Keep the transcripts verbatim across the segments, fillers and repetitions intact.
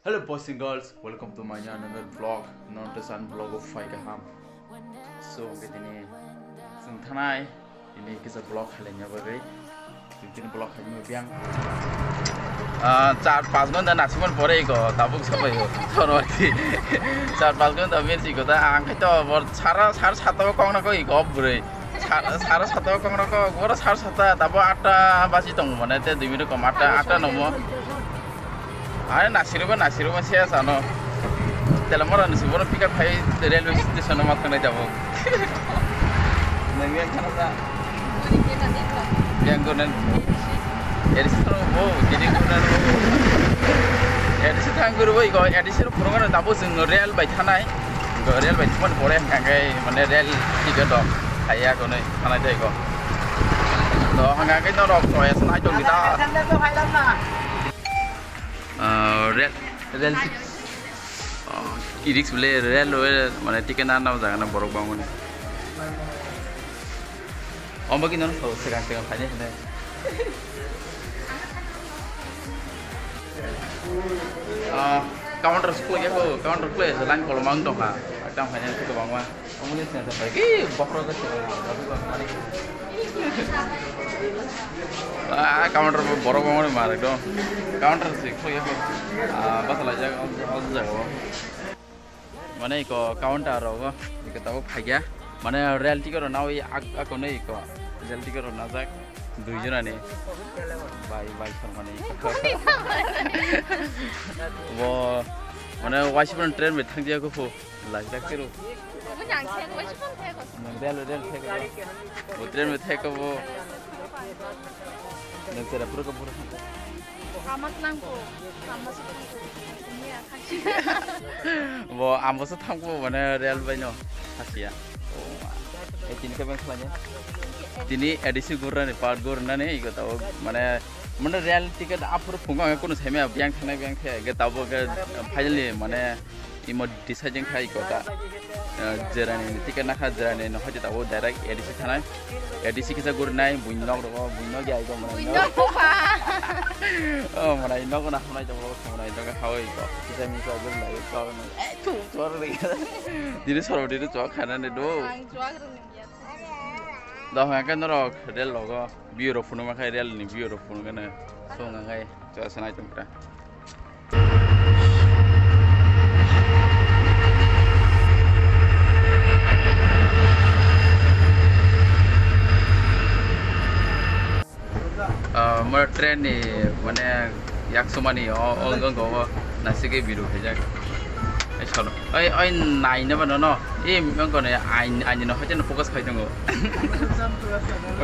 Hello boys and girls, welcome to my another vlog. Nono teisa ani vlog o phai kaham. So, hwnkhe tini chwng thanai, tini kisa vlog khailaiya bagwi. Tini vlog khaimani biang. Ah, char panch ghonta nasimani pore ego, tabuk sabai o. Char panch ghonta mirsi ko ta, ang khai to bor sara, sara sata o kok na kok ego bwrwi. Sara, sara sata o kok na kok, boro sara sata, tabo atta baji tongo mane, te dui minute kom atta, atta nomo. Are nasirokba, nasirokba se sano. Telamara ni siboro pick up khai railway station o ma thangnai jabo. Nangya khana ta. Yang gonen. Edisi to bo, jadi gonen bo. Edisi thang guru bo, iko edisi ro phurungan tabo sing rail bai thanai. Iko rail bai thumani pore hangkai mane rail ticket dok. Khaiya gonai thanai jai ko. To hangkai no rok to es nai to kita. Ah, rel, rel, ah, i-rickshaw le rel, rel, mane ticket na, na jaga na borok bangmani. Omo khe nono sabo swkang swkang phaini hwnwi. Ah, counter se khulai ya kho, counter khulai ya, line kolom ang tongkha. Tang phaini khe kwbangma. Omo ni sengsa pai ki bokhorok se. Ah, counter bo borok omo ni mar ekdom. Counter se khoi ya. Ah, basa lai jak, o jaga o. Mane iko counter rogo, iko tabuk phai ya. Mane rail ticket rok nawi ak, ak, nai iko. Rail ticket rok najak dui jona ni. Bai, bai, song mani. Bo, mane waisibon train bai thang ya kho. Lajak tiro. Omo ni ang thek, omo ni thek. Nang del, del thek. Bo train bo thek bo. Nang sera pura ka pura. Hamat nang ko. Hamas ko. Ni a thak. Bo ambo se thang bo mane rail bai no. Hasia. Oh. E tini ka bang khlanya. Tini A D C gurani part gurnani iko tabo mane mane rail ticket aphuru phungo ang kono saimaya biang thangnai biang the ge tabo ge finally mane imo decide wng kha iko ta, eh, jerani ticket nakha jerani no hoi ta o direct A D C thanai, A D C kisa guri nai buini nok rogo buini nok ya iko mane Buini nok. Nok buka. Oh mane nok na hamnai to mane nok hawi iko kisa mi sa guri nai iko eh tu tu ri. Diri soro diri chok khana ne do. Ang chuak rung ya. Do ha ka norok rel logo. View rok phunukma khai rail ni view rok phunukgana song ang khai chwla sanai tongkha. Ah, mo train ni mane yak sumani o o go go nasike biru khaijak. Ai solo. Ai ai nai na ba no no. Im ang ko ne ai ai no hoite no focus khai tongo.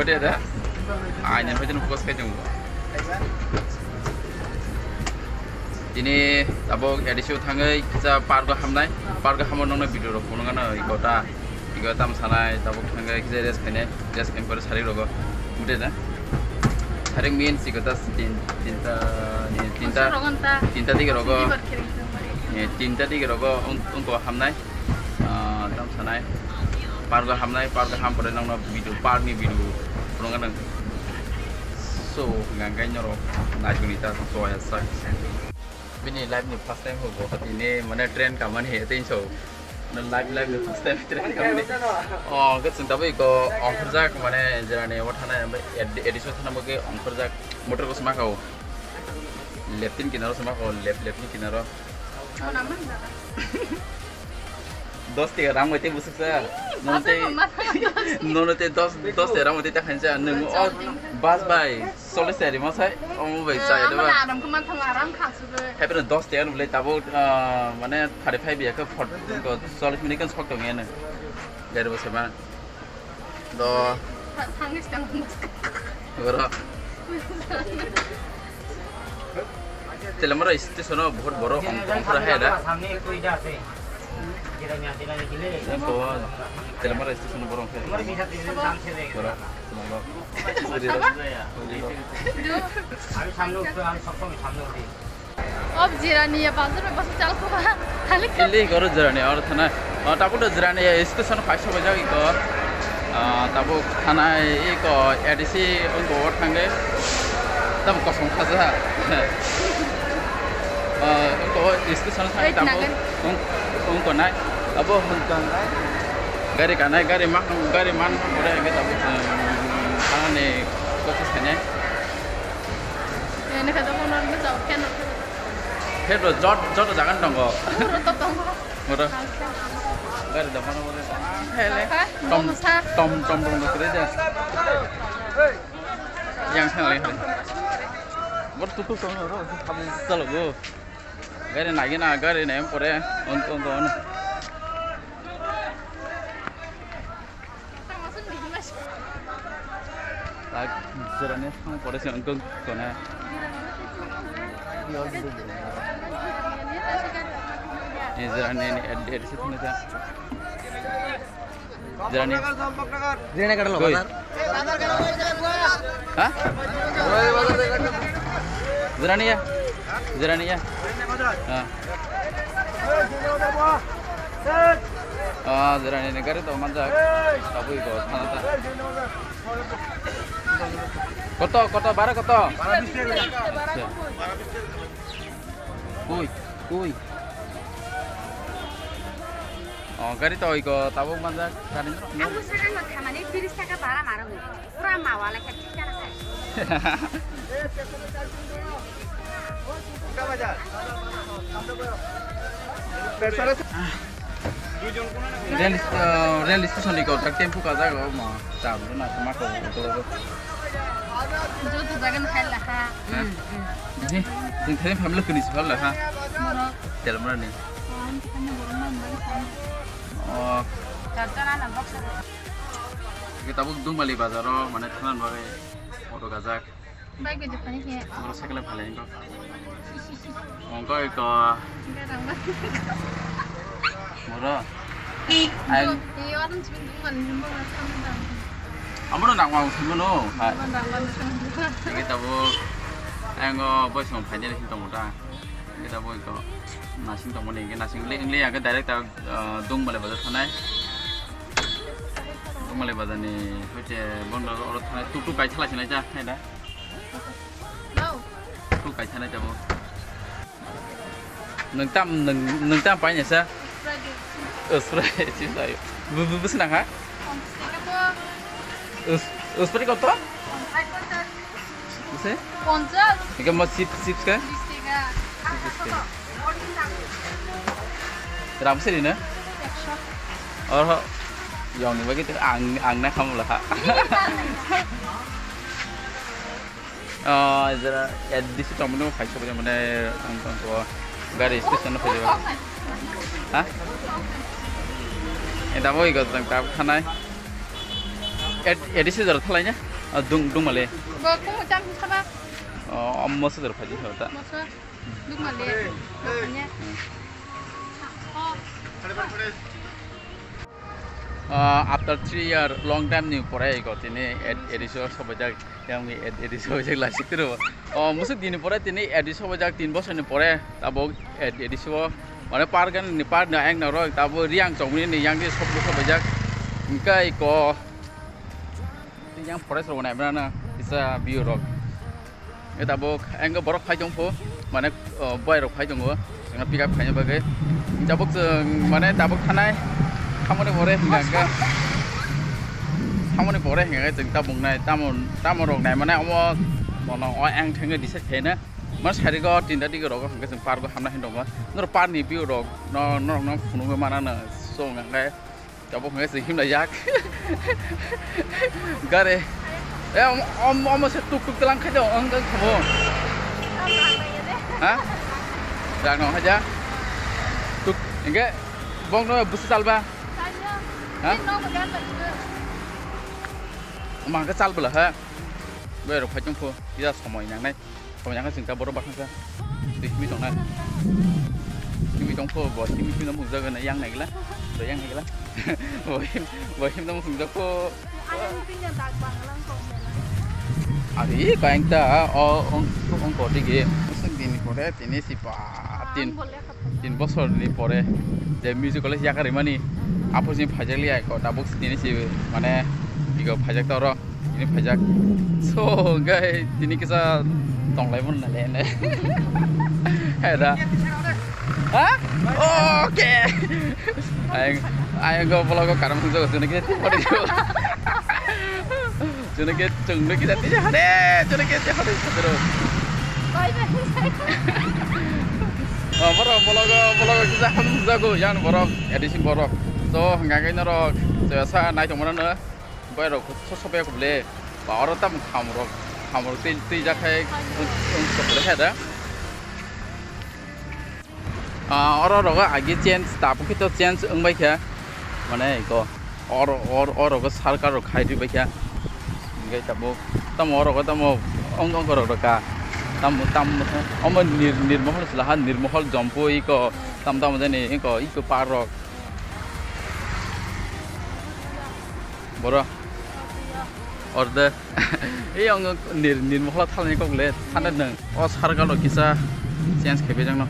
Ode da. Ai no hoite no focus khai tongo. Tini tabok A D C o thangwi kisa park o hamnai. Park o hamo nongna video rok phunukgana iko ta. Iko tam sanai tabok thangwi kisa rest khainai. Rest khaini pore sarik rogo. Mute da. Sarik min siko ta tin tinta ni tinta. Soro gonta. Tinta dige rogo. Sini bar kering kering. Eh, tinta dige rogo ung ungko hamnai. Ah, tam sanai. Pargo hamnai, pargo ham pore nongno video, park ni video phunukgana. So, hwnka hwnkhe norok naitugni ta choya sak. Bini life ni first time hugo, tini mane train kamani he tei so. Na life, life ni first time train kamani. Oh, hwnkhe chwng tabuk iko ongkhorjak mane jerani o thanai, A D C o thana bagwi ongkhorjak motor bus makao. Left ni kinaro se makao, left, left ni kinaro. Dos taka rang bai tei bwswk sa. Nono tei, nono tei dos, dos taka rang bai tei ta khainsa. Nwng o bus bai chollish taka rima sai. Omo bai chaya de ba. Hai pano dos taka no bwlai tabuk, ah, mane thirty five ya khe forty, chollish minute kan sok tong ya no. Gari bo se ma. Do. Thangwi se tang. Oro. Telamara station o bahut borok ong-, ongkhor hai da. Samne ekko ida ase. Jerani ase na gile. Eko Telamara station o borok ongkhor. Oro, Telamara. Ami samne uthto, ami sob somoi samne uthi. Ob jirani ya bazar bai basa chal kho ba. Khali kha- Ili goro jirani or thana. O, tabu do jirani ya station phai sobai jagwi ko. Ah, tabu thana iko A D C ungko thangwi. Tabu kosong khaja. Ah, O station thang Wait, tabo Nagan. Ung, ung konai. Abo hung konai. Gari kanai, gari mak, gari man pore age tabo, um, thangani kota sanai. Ini kata mau nonton jauh kan? Hei bro, jot, jot jangan dong kok. Uro to tong. Uro. Gari da mana mana. Hele. Apa? Tom, Mau sa? Tom, tom, tom, tom, tom, tom. Yang sana lagi. Bor tutu sama ro, kamu selalu. Gari nagi na, gari nem pore, on, on, on. Tak, jerani sang pore se on, on, on. Ni jerani ni ed, ed se thangna. Jerani. Jerani kadal Koi. Bazar. Ha? Jerani ya. Jerani ya. Ha. Ah, jerani ni gari to manjak. Tabui ko thana ta. Koto, koto, bara koto? Koi, koi. Oh, gari to iko tabuk manjak, gari no. Ang bwswk ano thamani tiris taka bara maro. Pura mawa lekha thik kana khai. Rail, uh, rail station ni kok tempo kajak o ma. Cham na ma ko ko. Joto jagan khai la ha. Ha? Hmm, hmm. Ni, sing thai family kuni sih lah ha. Moro. Tel mana ni? Kan kan moro man ban kan. Oh. Char char ana box. Kita buk Dungmali bazar o, mane thanan bagwi auto gajak. Bike gajak pani khe. Moro cycle phalai ko. Ongko iko. Moro. Ang. Iyo, orang cuma Dungmali, cuma orang sama. Amo no nang wang simo no. Ha. Kita buk. Ang o boy song phai ni sing tong ta. Kita buk iko. Nasing tong ni, nasing le, le ang direct ta, uh, Dungmali bazar thanai. Dungmali bazar ni hoite bondo oro thanai tuk tuk kai thala sinai ta, hai da. Tuk kai thanai tabo. Nwng tam, nwng, nwng tam paina sa? Sprite. Oh, Sprite, chips ayo. Bu, bu, bu, sinang ha? Sprite kato. Us, us, Sprite kato? Sprite kato. Buse? Ponchas. Ika mo chips, chips ka? Bis taka. Bis taka. Ram seri na? Eksho. Oro. Yong ni bagi tu ang, ang na kamu lah. Ah, jara, A D C tongmani phai sobai mane ang tongko gari station phai ba. Ha? Eda boi go tang tab khanai. A D C jara thalai na? Ah, Dung, Dungmali. Bo kumu jam saba. Oh, ammo se jara phai di hota. Mosa Dungmali. Makanya. Oh. Ah, after three year, long time ni pore iko tini ed-, A D C o sobaijak, yang ni ed-, A D C o sobaijak lasik tiro. Oh, musuk dini pore tini A D C o sobaijak tin bosor ni pore, tabuk ed-, A D C o, mane park ni, park ni ayang na rok, tabuk Riang Chongmani ni yang di sob-, sobaijak. Hingke iko, yang forest rok nai mano, kisa view rok. E tabuk, ang borok phai tong pho, mane, o, boy rok phai tongo, chwngno pick up khaina bagwi. Tabuk chwng, mane, tabuk thanai, thamoni pore hingka hingka. Thamoni pore hingka chwng tabuk nai, tamo, tamo rok nai, mane, omo, mono, o, ang thangwi decide khaina. Mane, sari go, tinta digi rogo hingka chwng park o hamna hin tongo. Nor park ni view rok, no, norok no phunugwi manano, so, hingka khe. Tabuk hwnwi se himlai jak. Gari. Eh, om, om, omo se tuk tuk tlang khai do, ang, ang khamo. Ha? Rang no haja. Tuk, hingke bong no busu salba. Ha? Mang ke sal bela ha. Bai rok phai tong pho. Ya somoi nang nai. Tamo yang sing ka borok bathang sa. Twi himwi tongnai. Himwi tong pho, bo himwi himno mung jago na yang nai gila. Bo yang nai gila. Bo him, bo himno mung jago. Ari, kain ta, o, ong, ong ko digi. Musuk dini pore, tini si pa, tin. Tin bosor ni pore je music college yakar mani apo jin phajak liya ko tabuk tini si mane bigo phajak ta oro tini phajak so gai tini kisa tonglai mon na le ne hera Ha? Oke. Ayang, ayang go vlog o karam hwnjago, chwng khe tei hwnwi. Chwng khe chwng nwi kisa tei hade, chwng khe tei hade, chwng khe. Bye bye. Oh, borok vlog o, vlog o kisa hwnjago, yang borok, editing borok. So, hwnka khe norok, sa nai tongmano no. Boy rok so sope ko ble. Ba oro tam kham rok, kham rok tei, tei jak khai, wng, wng sok le khe da. Ah, oro rogo agi change, tabuk khe to change wng bai kha. Mane iko oro, oro, oro rogo sarkar rok khai rwi bai kha. Hingke tabuk tamo oro rogo tamo ong, ong rok rok ka. Tam, tam, omo nir, nirmohol sila ha, nirmohol jompu iko tam, tam jani iko, iko par rok. Boro. Orde. Ei ang nir, nir mohla thalni kok le, thana nang. O circle rok kisa change khe bejak no.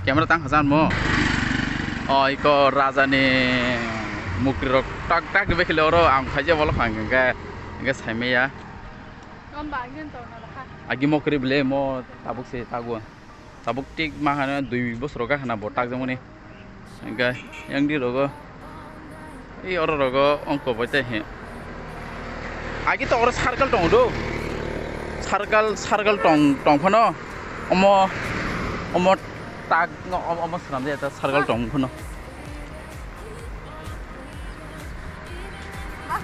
Camera tang hajan mo. O iko raja ni mukri rok tak tak be khele oro ang khaje bolo khang hingke, hingke saimaya. Agi mokri bele mo tabuk se tagwa. Tabuk tik ma hana dui bosor ga hana bo tak jangmani. Hingke yang di rogo. Ei oro rogo ongko bai tei he. Agi to oro circle tong do. Circle, circle tong, tong phano. Omo, omo tak, omo, omo swnam de ta circle tong phano.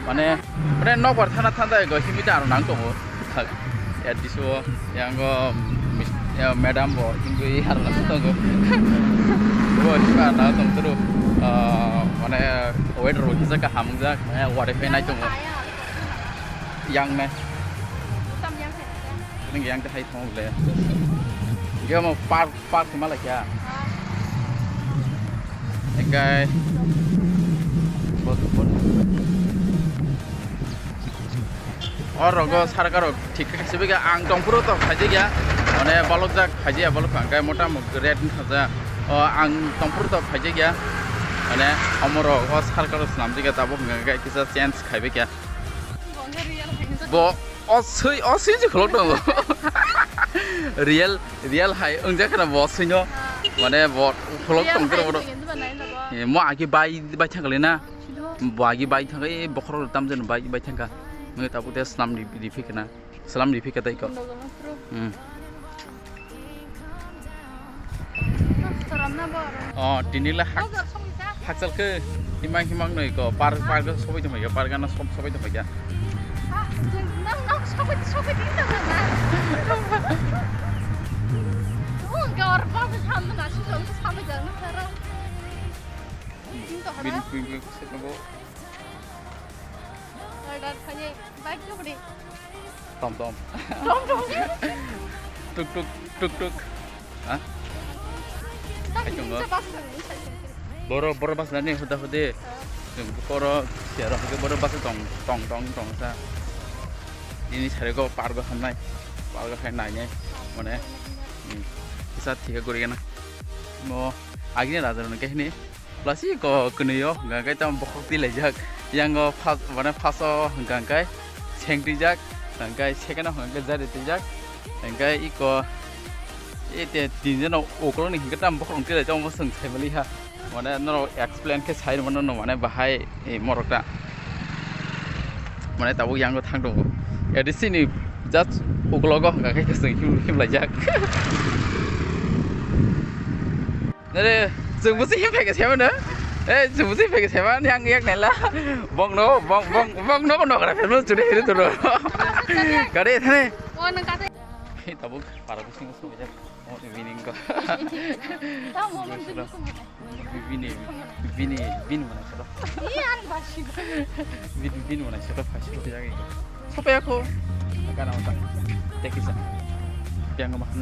Mane, mane nokbar thana thanda ego himita aro nang tongo. Thak, ya diso, yango mis-, ya madam bo himtwi aro nang tongo. Bo himba na tong turu, ah, mane waiter bo kisa kaham jak, mane wari phai nai tongo. Yang ne. Ning yang te hai thong le. Ge mo par Park se malai kha. Engkai. Bot, bot. O rogo sarkar rok thik khe sibi kha ang tongphuru to phaijak ya. Mane balok jak phaijak ya balok kha engkai mota mok red wngkha ja. O ang tongphuru to phaijak ya. Mane omorok o sarkar rok swnamjak ya tabuk hwnka khe kisa change khaibai kha. Bo o swi, o swi je kholok tongo. Real, real hai wngjak khna bo swino. Mane bo kholok tong tro bo. Eh, mo agi bai, bai thang kali na. Bo agi bai thang, eh, bokhorok tam jen bai, bai thang ka. Mane tabuk te slam di, di phik na. Slam di phik ka tai ko. Hmm. Oh, tini le hak-, hakchal khe himang himang noi ko, par, par ko sobai tongmai kha, par gana sob-, sobai tongmai kha. Bin, bin, bin, bin, bin. Order khaye bike chukri. Tom tom. Tom tom. Tuk tuk, tuk tuk. Ha? Hai tongo. Boro, boro bus nani huda hudi. Chwng boro siaro hwnkhe boro bus tong tong tong tong sa. Ini sari go pargo hamnai. Pargo hai nai nai. Mane. Hmm. Kisa thik guri gana. Mo agini raja rwna kehni. Plastic o kwnwi o hwnka khe tamo bokhok twi laijak. Yang o first, mane first o hwnka khe seng twijak, hwnka khe second o hwnka khe jari twijak, hwnka khe iko ete tinjon o ukulok ni hwnka tamo bokhok twi laijak omo chwng sai mali ha. Mane norok explain khe sai rwmano no mane bahai e morok ta. Mane tabuk yang o thang tongo. A D C ni just ukulok o hwnka khe chwng him, him laijak. Nere, chwng busi him phaikhe sema no? Eh, chwng busi him phaikhe sema, yang yak naila. Bong no, bong, bong, bong no, no, gra pheno churi hiri turo. Gari thane. O, nang kate. Hei, tabuk, para busi ngus ngus jak. O, bini ko. Tamo, mo, mo, mo, mo. Bini, bini, bini mana sero. Iya, ang basi. Bini, bini mana sero, pasi ko jak. Sopai ako. Kana mata. Teki sa. Yang mahal.